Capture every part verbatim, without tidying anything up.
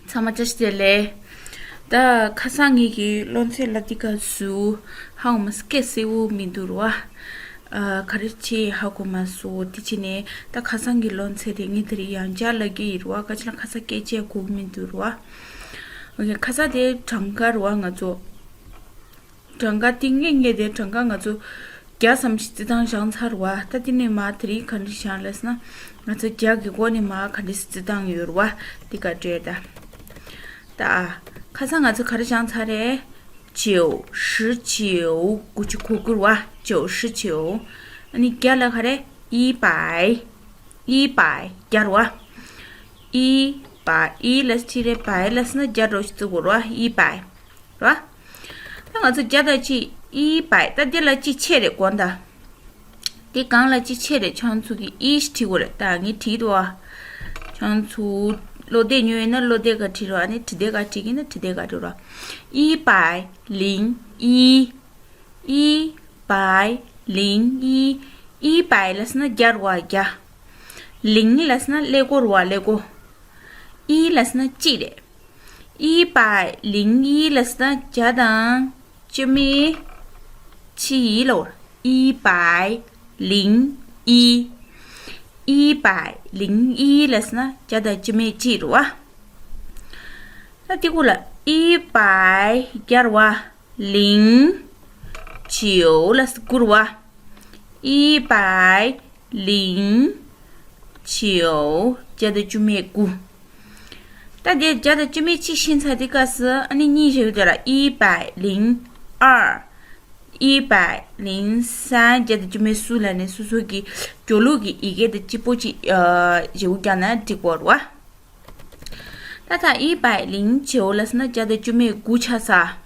ཚང་མ་བཀྲ་ཤིས་བདེ་ལེགས། ད་ཁ་སང་ངེད་ཀྱི་སློབ་ཚན་ལ་འདི་ག་སུ་ཧ་གོ་མ་སོང་། སྐད་གསལ་པོ་མི་འདུག་ར་བ། ཨ། ག་རེ་བྱས་ཧ་གོ་མ་སོང་། དེ་བྱས་ནས་ད་ཁ་སང་གི་སློབ་ཚན་དེ་ངས་དེ་རིང་ཡང་བསྐྱར་ལབ་ཀྱི་ཡིན་ར་བ། ག་ཅི་ལ་ཁ་སང་སྐད་ཆ་གོ་གི་མི་འདུག་ར་བ། ཨོ་ཁེ། ཁ་སང་དེ་གྲངས་ཀ་ར་བ། ང་ཚོ་གྲངས་ཀ་དེ་ངེད་ངེད་དེ་གྲངས་ཀ་ང་ཚོ་བརྒྱ་ཙམ་ཞིག་རྩི་སྟངས་སྦྱངས་ཚར་ར་བ། ད་དེ་ནས་མར་དེ་རིང་ག་འདྲ་བྱས་ལབ་ན། ང་ཚོ་བརྒྱ་གི་སྒོ་ནས་མར་ག་འདྲ་རྩི་སྟངས་ཡོད་ར་བ། དེ་ག་འདྲ་ད། ད་ཁ་སང་ང་ཚོ་ག་རེ་སྦྱངས་ཚར་རེད། 九十九། དགུ་བཅུ་གོ་དགུ་ར་བ། 九十九། ཨ་ནི་བརྒྱ་ལ་ག་རེ། 一百། 一百། བརྒྱ་ར་བ། 一百། 一 ལ་སྤྱིར་རེད། 百 ལབ་ན་བརྒྱ་འདྲ་ཞིག་བརྩི་དགོས་ར་བ། 一百། ར། ད་ང་ཚོ་བརྒྱ་དང་གཅིག 一百། ད་འདི་ལ་གཅིག་ཆད་རེད་དགོངས་དག། འདི་སྒང་ལ་གཅིག་ཆད་རེད། ཁྱེད་ཚོ་གིས་一 ཞིག་བྲིས་དགོས་རེད། ད་ངས་བྲིས་འདུག་ཨ། ཁྱེད་ཚོ་བློ་གཏད་ཉོས་ཡོད་ན་བློ་གཏད་སྒང་བྲིས་རོགས། ཨ་ནི་བྲིས་དེབ་སྒང་བྲིས་ཀྱི་ན་བྲིས་དེབ་སྒང་བྲིས་རོགས། 一百零一། 一百零一། 一百 ལབ་ན་བརྒྱ་ར་བ། བརྒྱ། 零 ལབ་ན་ཀླད་ཀོར་ར་བ། ཀླད་ཀོར། 一 ལབ་ན་གཅིག་རེད། 一百零一 ལབ་ན་བརྒྱ་དང་བཅུ་མེད་གཅིག་ལབ་ར། 一百零一། 一百零一 ལབ་ན་བརྒྱ་དང་བཅུ་མེད་གཅིག་ར་བ། ད་དེ་གུ་ལ་一百 བརྒྱ་ར་བ། 零九 ལབ་ན་དགུ་ར་བ། 一百零九། བརྒྱ་དང་བཅུ་མེད་དགུ། ད་དེ་བརྒྱ་དང་བཅུ་མེད་གཅིག་ཤེས་ཚར་དུས་སྐབས་སུ་ཨ་ནི་གཉིས་བཞག་དུས་ལ། 一百零二། 一百零三། བརྒྱ་དང་བཅུ་མེད་གསུམ་ལབ་ནས་སོ་སོ་གི་སྦྱོར་ལུགས་ཀྱི་ཡི་གེ་དང་གཅིག་པོ་གཅིག་ཨ་བཞག་རྒྱག་ན་འགྲིག་གོ་ར་བ། ད་ལྟ་一百零九 ལབ་ན་བརྒྱ་དང་བཅུ་མེད་དགུ་ཆགས་ས།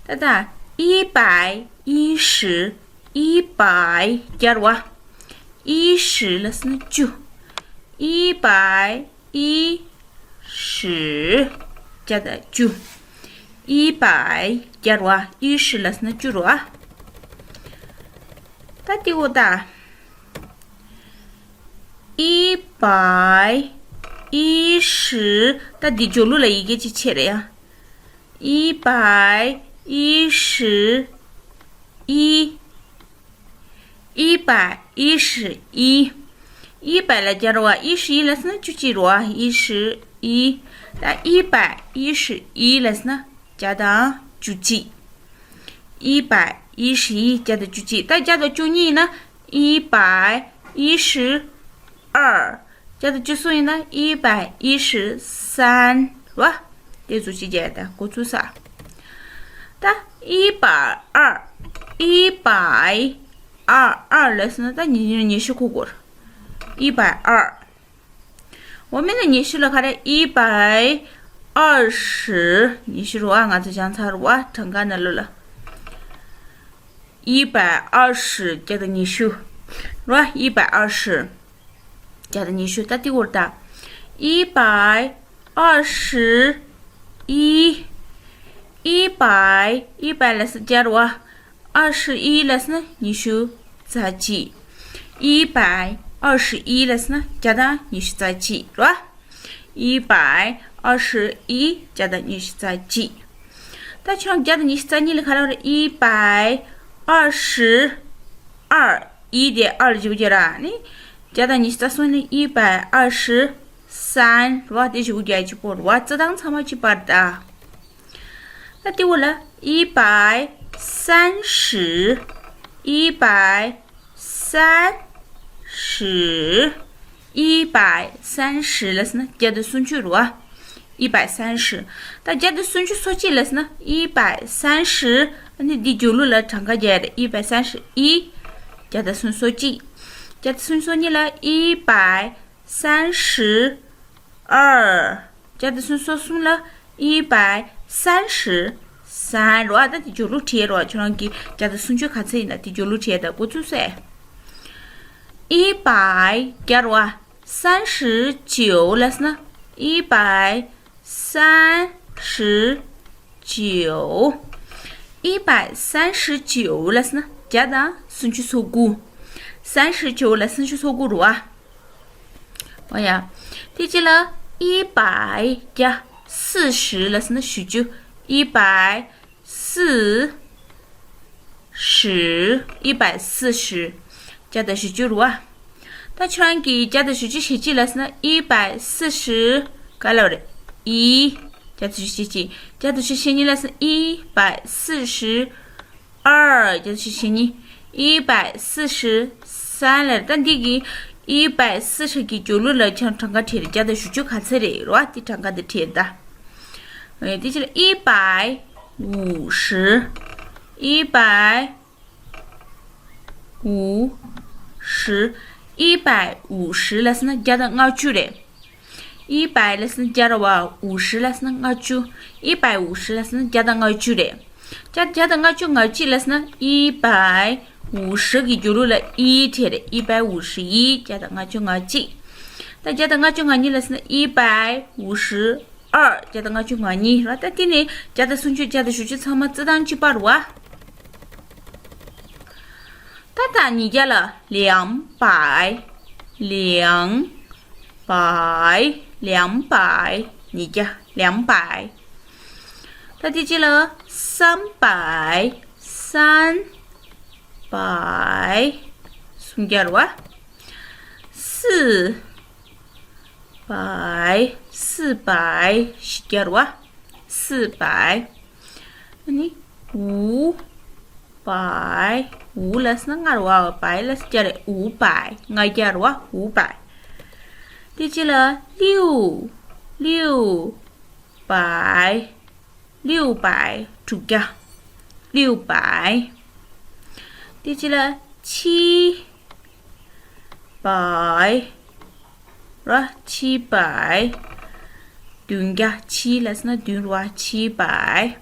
ད་ལྟ་一百一十། 一百 བརྒྱ་ར་བ། 一十 ལབ་ན་བཅུ། 一百一十། བརྒྱ་དང་བཅུ། 一百 བརྒྱ་ར་བ། 一十 ལབ་ན་བཅུ་ར་བ། ད་དེ་གུ་ད། 一百一十། ད་འདི་སྦྱོར་ལུགས་ལ་ཡི་གེ་གཅིག་ཆད་རེད་ཡ། 一百一十一། 一百一十一། 一百 ལ་བརྒྱ་ར་བ། 一十一 ལབ་ན་བཅུ་གཅིག་ར་བ། 一十一། ད་一百一十一 ལབ་ན་བརྒྱ་དང་བཅུ་གཅིག། 一百一十一། བརྒྱ་དང་བཅུ་གཅིག། ད་བརྒྱ་དང་བཅུ་གཉིས་ཡིན་ན་一百一十二། བརྒྱ་དང་བཅུ་གསུམ་ཡིན་ན་一百一十三ར་བ། དེ་ཚོ་གཅིག་བརྒྱབ་ད་འགོ་ཚུགས་ས། ད་一百二། 一百二། 二 ལབ་ན་ད་ཉི་ཉི་ཉི་ཤུ་གོ་དགུ། 一百二། འོ་མིན་ན་ཉི་ཤུ་ལ་ག་རེ། 一百二十། ཉི་ཤུ་ར་བ། ང་ཚོ་སྦྱངས་ཚར་ར་བ། གྲངས་ཀ་ནང་ལོགས་ལ། 一百二十། བརྒྱ་དང་ཉི་ཤུ་ར་བ། 一百二十། བརྒྱ་དང་ཉི་ཤུ། ད་དེ་གུ་ད། 一百二十一། 一百། 一百 ལབ་ན་བརྒྱ་ར་བ། 二十一 ལབ་ན་ཉི་ཤུ་རྩ་གཅིག། 一百二十一 ལབ་ན་བརྒྱ་དང་ཉི་ཤུ་རྩ་གཅིག་ར། 一百二十一། བརྒྱ་དང་ཉི་ཤུ་རྩ་གཅིག། ད་ཁྱོད་བརྒྱ་དང་ཉི་ཤུ་རྩ་གཉིས་ལ་ག་རེ་རེད། 一百二十二། 一དེ་二བཞག་རྒྱག་ར་ནི། བརྒྱ་དང་ཉི་ཤུ་རྩ་གསུམ་ནི་一百二十三ར་བ། དེ་བཞག་རྒྱག་གཅིག་པོ་ར་བ། རྩི་སྟངས་ཚང་མ་གཅིག་པ་རེད་ད། ད་དེ་གུ་ལ་一百三十། 一百三十། 一百三十 ལབ་ན་བརྒྱ་དང་སུམ་ཅུ་ར་བ། 一百三十། ད་བརྒྱ་དང་སུམ་ཅུ་སོ་གཅིག་ལབ་ན་一百三十། ཨ་ནི་འདི་སྦྱོར་ལུགས་ལ་གྲངས་ཀ་རྒྱག་ཡ་རེད། 一百三十一། བརྒྱ་དང་སུམ་ཅུ་སོ་གཅིག། བརྒྱ་དང་སུམ་ཅུ་སོ་གཉིས་ལ་一百三十二། བརྒྱ་དང་སུམ་ཅུ་སོ་གསུམ་ལ་一百三十三ར་བ། ད་དེ་སྦྱོར་ལུགས་བྲིས་ར་བ། ཁྱོད་རང་གིས་བརྒྱ་དང་སུམ་ཅུ་ག་ཚད་ཡིན་ན་དེ་སྦྱོར་ལུགས་བྲིས་ད་འགོ་ཚུགས་སོང་། 一百བརྒྱ་ར་བ། 三十九ལབ་ན་一百三十九། 一百三十九ལབ་ན་བརྒྱ་དང་སུམ་ཅུ་སོ་དགུ། 三十九ལ་སུམ་ཅུ་སོ་དགུ་ར་བ། འོ་ཡ། དེ་གཅིག་ལ་一百བརྒྱ། 四十 ལབ་སོང་ན་བཞི་བཅུ། 一百四十། 一百四十། བརྒྱ་དང་བཞི་བཅུ་རེད་བ། ད་ཁྱོད་རང་གིས་བརྒྱ་དང་བཞི་བཅུ་ཞེ་གཅིག་ལབ་སོང་ན། 一百四十། ག་ལབ་རེད། 一། བརྒྱ་དང་བཞི་བཅུ་ཞེ་གཅིག་བརྒྱ་དང་བཞི་བཅུ་ཞེ་གཉིས་ལབ་སོང་ན། 一百四十། 二། བརྒྱ་དང་བཞི་བཅུ་ཞེ་གཉིས། 一百四十三 ལབ་རེད། ད་འདི་གི་一百四十གི་སྦྱོར་ལུགས་ལ་ཁྱོད་གྲངས་ཀ་བྲིས་རེད། བརྒྱ་དང་བཞི་བཅུ་ག་ཚོད་རེད་རེད་བ། དེ་གྲངས་ཀ་འདི་བྲིས་ད། ཨེ། དེ་ཕྱིར་一百五十། 一百五十། 一百五十 ལབ་སོང་ན་བརྒྱ་དང་ལྔ་བཅུ་རེད། 一百 ལབ་སོང་ན་བརྒྱ་རེད་བ། 五十 ལབ་སོང་ན་ལྔ་བཅུ། 一百五十 ལབ་སོང་ན་བརྒྱ་དང་ལྔ་བཅུ་རེད། བརྒྱ། བརྒྱ་དང་ལྔ་བཅུ་ང་གཅིག་ལབ་སོང་ན། 一百五十གི་སྦྱོར་ལུགས་ལ་一བྲིས་རེད། 一百五十一། བརྒྱ་དང་ལྔ་བཅུ་ང་གཅིག་ད་བརྒྱ་དང་ལྔ་བཅུ་ང་གཉིས་ལབ་སོང་ན། 一百五十二། བརྒྱ་དང་ལྔ་བཅུ་ང་གཉིས་རེད་བ། ད་དེ་ནས་བརྒྱ་དང་སུམ་ཅུ། བརྒྱ་དང་བཞི་བཅུ་ཚང་མ་རྩི་སྟངས་གཅིག་པ་རེད་བ། ད་ད་ཉིས་བརྒྱ་ལ། 两百། 两百། 两百། ཉིས་བརྒྱ། 两百། ད་དེ་ཕྱིར་ལ། 三百། 三百། སུམ་བརྒྱ་རེད་བ། 四百། 四百། བཞི་བརྒྱ་རེད་བ། 四百། ཨ་ནི། 五百། 五 ལབ་སོང་ན་ལྔ་རེད་བ། 百 ལབ་སོང་ན་བརྒྱ་རེད། 五百། ལྔ་བརྒྱ་རེད་བ། 五百། དེ་ཕྱིར་ལ། 六། 六百། 六百། དྲུག་བརྒྱ། 六百། དེ་ཕྱིར་ལ། 七百། རེད་བ། 七百། བདུན་བརྒྱ། 七 ལབ་སོང་ན་བདུན་རེད་བ། 七百།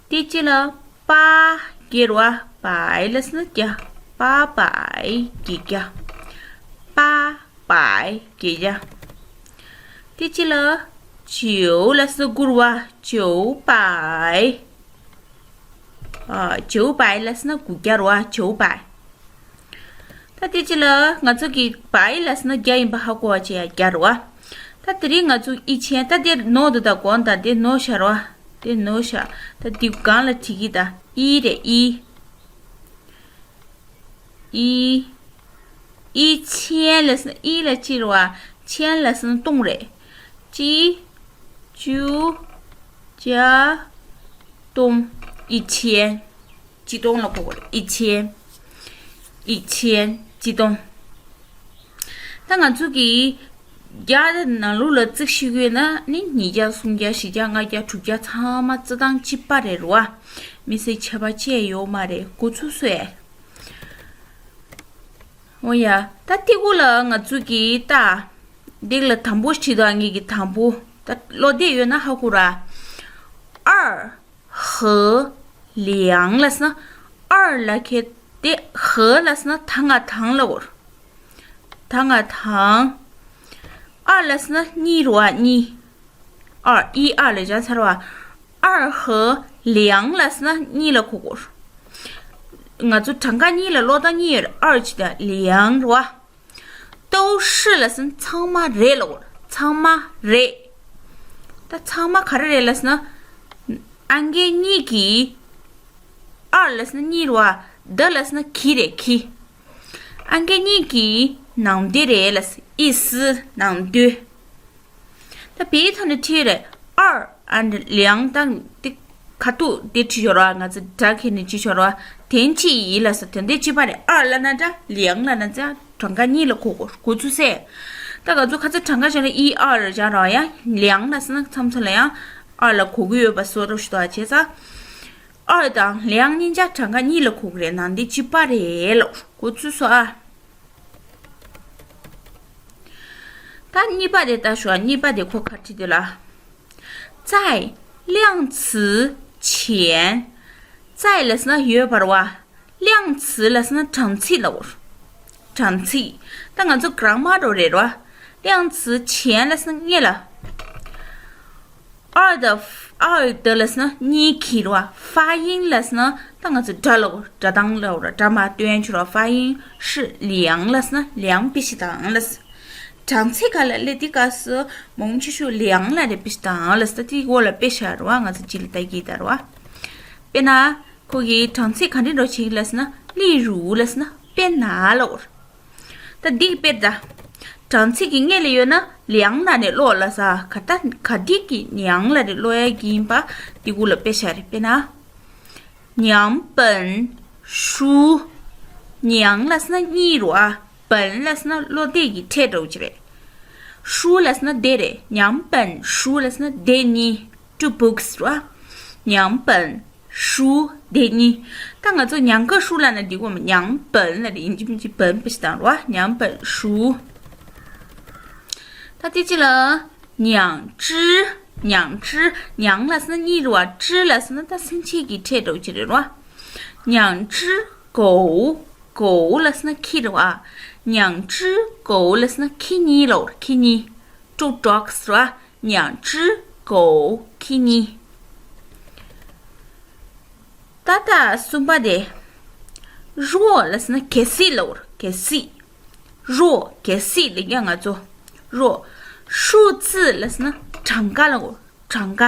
དེ་ཕྱིར་ལ། 八། བརྒྱད་རེད་བ། 百 ལབ་སོང་ན་བརྒྱ། 八百། བརྒྱད་བརྒྱ། 八百། བརྒྱད་བརྒྱ། དེ་ཕྱིར་ལ། 九 ལབ་སོང་ན་དགུ་རེད་བ། 九百། ཨ། 九百 ལབ་སོང་ན་དགུ་བརྒྱ་རེད་བ། 九百། ད་དེ་ཕྱིར་ལ་ང་ཚོ་གི་百 ལབ་སོང་ན་བརྒྱ་ཡིན་པ་ཧ་གོ་བ་བྱེད་ཡ་བརྒྱ་རེད་བ། ད་དེ་རིང་ང་ཚོ་一千། ད་དེ་ནོར་འདུག་ད་གོང་དང་དེ་ནོར་བཞག་རེད་བ། དེ་ནོར་བཞག་ད་དེ་སྒང་ལ་བྲིས་ཀྱི་ད། 一 རེད། 一། 一། 一千 ལབ་སོང་ན། 一 ལ་གཅིག་རེད་བ། 千 ལབ་སོང་ན་སྟོང་རེད། གཅིག་གཅིག་བརྒྱ། སྟོང་། 一千། གཅིག་སྟོང་ལ་གོ་དགོས་རེད། 一千། 一千། གཅིག་སྟོང་། ད་ང་ཚོ་གིས་བརྒྱ་ནང་ལོགས་ལ་རྩིས་ཤེས་ཀྱི་ཡོད་ན་ནི། ཉིས་བརྒྱ། སུམ་བརྒྱ། བཞི་བརྒྱ། ལྔ་བརྒྱ། དྲུག་བརྒྱ་ཚང་མ་རྩི་སྟངས་གཅིག་པ་རེད་རེད་བ། མི་སེར་ཁྱད་པར་ཅི་ཡང་ཡོད་མ་རེད། འགོ་ཚུགས་སོང་ཨེ། འོ་ཡ། ད་དེ་གུ་ལ་ང་ཚོ་གིས་ད། འདི་ལ་དང་པོ་བྲིས་འདུག་ངེད་ཀྱིས་དང་པོ། ད་ཀློག་བདེ་ཡོད་ན་ཧ་གོ་ར། 二། 和། 两 ལབ་སོང་ན། 二 ལབ་མཁན་དེ། 和 ལབ་སོང་ན་ད་སྔ་དང་ལབ་དགོས། ད་སྔ་དང་། 二 ལབ་སོང་ན་གཉིས་རེད་བ། གཉིས། 二། 一二 ལབ་བྱས་ཚར་བ། 二和两 ལབ་སོང་ན་གཉིས་ལ་གོ་དགོས། ང་ཚོ་གྲངས་ཀ་གཉིས་ལ་ཀློག་སྟངས་གཉིས་ཡོད་རེད། 二 གཅིག་དང་两 རེད་བ།都是 ལབ་སོང་ན་ཚང་མ་རེད་ལབ་དགོས། ཚང་མ་རེད། ད་ཚང་མ་ག་རེ་རེད་ལབ་སོང་ན། ཨང་ཀི་གཉིས་ཀྱིས། 二 ལབ་སོང་ན་གཉིས་རེད་བ། 的 ལབ་སོང་ན་གི་རེད། གི། ཨང་ཀི་གཉིས་ཀྱི་ནང་དོན་རེད་ལབ་སོང་། 意思། ནང་དོན། ད་བོད་ཡིག་ཐོག་ནས་བྲིས་རེད། 二 and 两 དང་དེ་ཁ་ཐུག་དེ་བྲིས་ཡོད་རེད་བ། ང་ཚོ་སྒྲ་ཁྱེར་ནས་བྲིས་ཡོད་རེད་བ། དོན་གཅིག་ཡིན་ལབ་སོང་། དོན་དེ་གཅིག་པ་རེད། 二 ལབ་ན་འདྲ། 两 ལབ་ན་འདྲ། གྲངས་ཀ་གཉིས་ལ་གོ་དགོས། འགོ་ཚུགས་སོང་ཨེ། ད་ང་ཚོ་ཁ་སང་གྲངས་ཀ་བཞག་ན་一二བཞག་རེད་བ། ཡང་两 ལབ་སོང་ན་མཚམས་མཚམས་ལ་ཡང་二 ལ་གོ་གི་ཡོད་པ་བཟོ་འདྲ་ཞིག་འདུག་བྱས་ཙང་། 二 དང་两 གཉིས་ཆ་གྲངས་ཀ་གཉིས་ལ་གོ་གི་རེད། ནང་དོན་གཅིག་པ་རེད་ལབ། འགོ་ཚུགས་སོང་ཨ། ད་གཉིས་པ་དེ་ལྟ་ཞོག་གཉིས་པ་དེ་ཁོ་ག་རེ་བྲིས་འདུག་ལབ། 在量词前། 在 ལབ་སོང་ན་ཡོད་པ་རེད་བ། 量词 ལབ་སོང་ན་གྲངས་ཚིག་ལབ་དགོས། གྲངས་ཚིག་ད་ང་ཚོ་grammar འདྲ་རེད་བ། 量词前 ལབ་སོང་ན་སྔོན་ལ། 二的། 二的 ལབ་སོང་ན་གཉིས་ཀྱི་རེད་བ། 发音 ལབ་སོང་ན་ད་ང་ཚོ་སྒྲ་ལབ་དགོས། སྒྲ་གདངས་ལབ་དགོས། སྒྲ་མ་བཏོན་ཆོག་རེད་བ། 发音是两 ལབ་སོང་ན་两 དཔེ་བཞི་དང་ལབ་སོང་། གྲངས་ཚད་ག་ལ་ལས་དེ་སྐབས་སུ་མང་ཆེ་ཤོས་ལེའང་ལ་རེ་པི་ཤི་དང་ལ་ས་དེ་འོག་ལ་དཔེ་ཤར་བ་ང་ཚོ་ཅི་ལ་ལྟ་གི་ད་ར་བ། དཔེར་ན་ཁོ་གི་གྲངས་ཚད་ག་འདྲ་འགྲོ་ཆེ་ལ་ས་ན་ལི་རུ་ལ་ས་ན་དཔེར་ན་ལ་འོར། ད་འདི་གི་དཔེར་ད། གྲངས་ཚད་ཀྱི་སྔས་ལ་ཡོད་ན་ལེའང་ན་ནས་ཀློག་ལ་ས་ག་ད་ག་འདི་གི་ཉང་ལ་རེ་ཀློག་ཡ་གི་ཡིན་པ་འདི་གུ་ལ་དཔེ་ཤར་རེ་དཔེར་ན། 娘本书། 娘ལ་ས་ན་གཉིས་རུ་ཨ། 本ལ་ས་ན་ཀློག་དེབ་ཀྱི་ཕྲད་འདྲ་བོ་ཅིག་རེད། 书ལ་ས་ན་དེབ་རེད། 娘本书ལ་ས་ན་དེབ་གཉིས། two books རུ་ཨ། 娘本书དེབ་གཉིས། ད་ང་ཚོ་ཉང་ཀ་ཧྲུ་ལ་ན་འདི་གོ་མ་ཉང་本ལ་རེད། ཡིན་གཅིག་མིན་གཅིག་本不是当རུ་ཨ། 娘本书། ད་དེ་ཅི་ལ། 两只། 两只། 两ལ་ས་ན་གཉིས་རུ་ཨ། 只ལ་ས་ན་ད་སེམས་ཅན་གྱི་ཕྲད་འདྲ་བོ་ཅིག་རེད་རུ་ཨ། 两只狗། 狗ལ་ས་ན་ཁྱི་རུ་ཨ། 两只狗ལ་ས་ན་ཁྱི་གཉིས་ལ་འོར། ཁྱི་གཉིས། two dogs རུ་ཨ། 两只狗། ཁྱི་གཉིས། ད་ལྟ་གསུམ་པ་དེ། 弱ལ་ས་ན་གལ་སྲིད་ལ་འོར། གལ་སྲིད། 弱གལ་སྲིད་ལ་ཡ་ང་ཚོ། 弱། 数字ལ་ས་ན་གྲངས་ཀ་ལ་འོར། གྲངས་ཀ།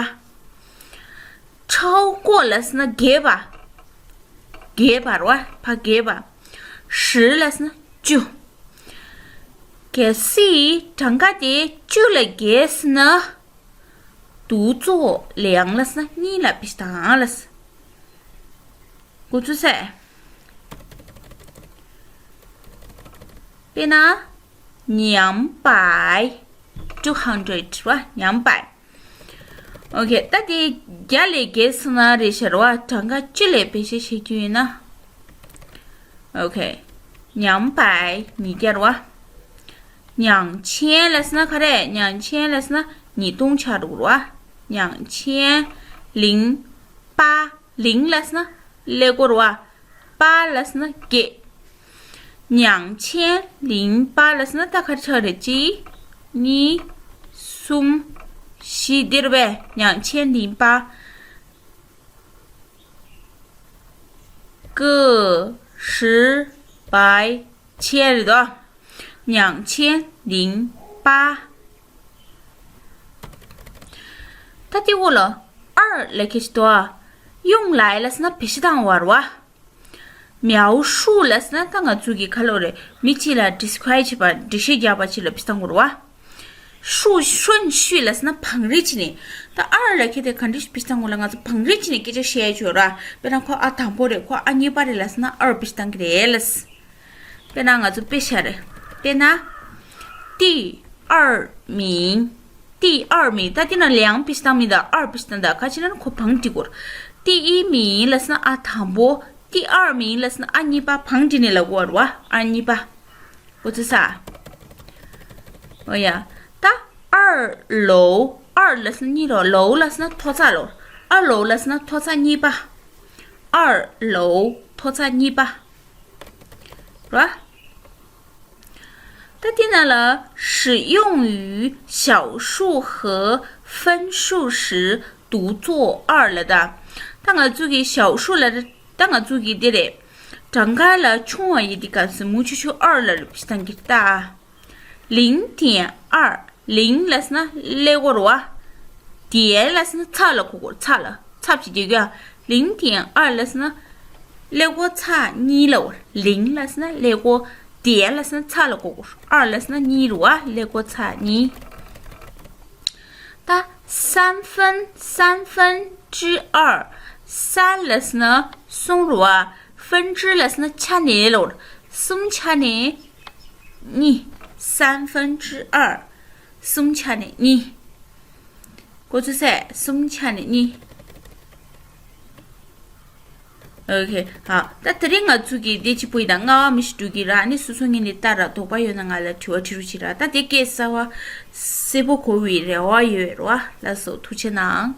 超过ལ་ས་ན་བརྒལ་བ། བརྒལ་བ་ར་བ་ཕ་བརྒལ་བ། 十ལ་ས་ན་བཅུ། གལ་སྲིད་གྲངས་ཀ་དེ་བཅུ་ལས་བརྒལ་སོང་ན། 读作ལེའང་ལ་ས་ན་གཉིས་ལ་པི་ཤི་དང་ལ་ས། འགོ་ཚུགས་སེ། དཔེར་ན། 两百། two hundred ར་བ། 两百། ཨོ་ཁེ། ད་དེ་བརྒྱ་ལས་བརྒལ་སོང་ན་རེད་ཤག་ར་བ། གྲངས་ཀ་བཅུ་ལས་བེད་སྤྱོད་བྱེད་རྒྱུ་ཡིན་ན། ཨོ་ཁེ། 两百ཉིས་བརྒྱ་ར་བ། 两千ལ་ས་ན་ག་རེ། 两千ལ་ས་ན་ཉིས་སྟོང་ཆགས་འགྲོ་གི་ར་བ། 两千零八། 零ལ་ས་ན་ཀླད་ཀོར་ར་བ། 八ལ་ས་ན་བརྒྱད། 两千零八ལ་ས་ན་ད་ག་རེ་ཆགས་རེད། གཅིག་གཉིས། གསུམ། བཞི་འདིར་བས། 两千零八། 个十百千རེད་དོ། 两千零八། ད་དེ་འོག་ལ་二ལ་ཁེ་ཤི་དོ། 用来ལ་ས་ན་བེད་སྤྱོད་བཏང་བ་ར་བ། 描述ལ་ས་ན་ད་ང་ཚོ་གི་ཁ་ལོ་རེད། མི་གཅིག་ལ་describe བྱེད་པ། འགྲེལ་བཤད་རྒྱག་པ་ཅིག་ལ་བེད་སྤྱོད་བཏང་དགོས་རེད་བ། 数顺序ལ་ས་ན་བང་རིམ་བྱས་ནས། ད་二ལ་ཁེ་དེ་ག་འདྲ་ཞིག་བེད་སྤྱོད་བཏང་དགོས་ལ། ང་ཚོ་བང་རིམ་བྱས་ནས་སྐད་ཆ་བཤད་ཡ་ཅིག་ཡོད་ར། དཔེར་ན་ཁོ་ཨ་དང་པོ་རེད། ཁོ་ཨ་གཉིས་པ་རེད་ལ་ས་ན་二བེད་སྤྱོད་བཏང་གི་རེད་ལ། དཔེར་ན་ང་ཚོ་དཔེ་བཞག་རེད། དཔེར་ན། 第二名། 第二名། ད་དེ་ན་两བེད་སྤྱོད་བཏང་མི་དང་二བེད་སྤྱོད་བཏང་དང་ག་ཅི་ན་ཁོ་བང་སྒྲིག་དགོས། 第一名ལ་ས་ན་ཨ་དང་པོ། 第二名ལ་ས་ན་ཨ་གཉིས་པ། བང་སྒྲིག་ནས་ལབ་དགོས་ར་བ། ཨ་གཉིས་པ། འགོ་ཚུགས་ས། འོ་ཡ། ད་二楼། 二ལ་ས་ན་གཉིས་རོ། 楼ལ་ས་ན་ཐོག་ཚད་ལོ། 二楼ལ་ས་ན་ཐོག་ཚད་གཉིས་པ། 二楼ཐོག་ཚད་གཉིས་པ། ར། ད་དེ་ན་ལ་使用于小数和分数时读作二ལ། ད་ད་ང་ཚོ་གི་小数ལ། ད་ང་ཚོ་གི་འདི་རེད། གྲངས་ཀ་ལ་ཆུང་བ་ཡི་དེ་ག་ས་མུ་ཆུ་ཆུ་二ལ་རུ་བྱེད་སྟངས་ཀྱི་ད། 零点二། 零ལ་ས་ན་ཀླད་ཀོར་ར་བ། 点ལ་ས་ན་ཚེག་ལ་གོ་དགོས། ཚེག་ལ་ཚེག་བྱེད་རྒྱུ་ཡ། 零点二ལ་ས་ན་ཀླད་ཀོར་ཚེག་གཉིས་ལ་འོར། 零ལ་ས་ན་ཀླད་ཀོར། 点ལ་ས་ན་ཚེག་ལ་གོ་དགོས། 二ལ་ས་ན་གཉིས་རུ་བ། ཀླད་ཀོར་ཚེག་གཉིས། ད་三分། 三分之二། 三ལ་ས་ན་གསུམ་རུ་བ། 分之ལ་ས་ན་ཆ་ནས་ལ་འོར། གསུམ་ཆ་ནས་གཉིས། 三分之二། གསུམ་ཆ་ནས་གཉིས། འགོ་ཚུགས་སེ། གསུམ་ཆ་ནས་གཉིས། ཨོ་ཁེ། ཧ། ད་དེ་རིང་ང་ཚོ་གི་དེ་གཅིག་པུ་ཡིན་ད། ལྔ་བ་མི་ཞིག་འགྲོ་གི་ར། ཨ་ནི་སོ་སོ་ངེས་ནས་ལྟ་ར། དོགས་པ་ཡོད་ན་ང་ལ་དྲི་བ་དྲི་རོགས་བྱེད་ར། ད་དེ་སྐད་གསར་བ་གསལ་པོ་གོ་བའི་རེ་བ་ཡོད་ར། ལགས་སོ། ཐུགས་རྗེ་གནང་།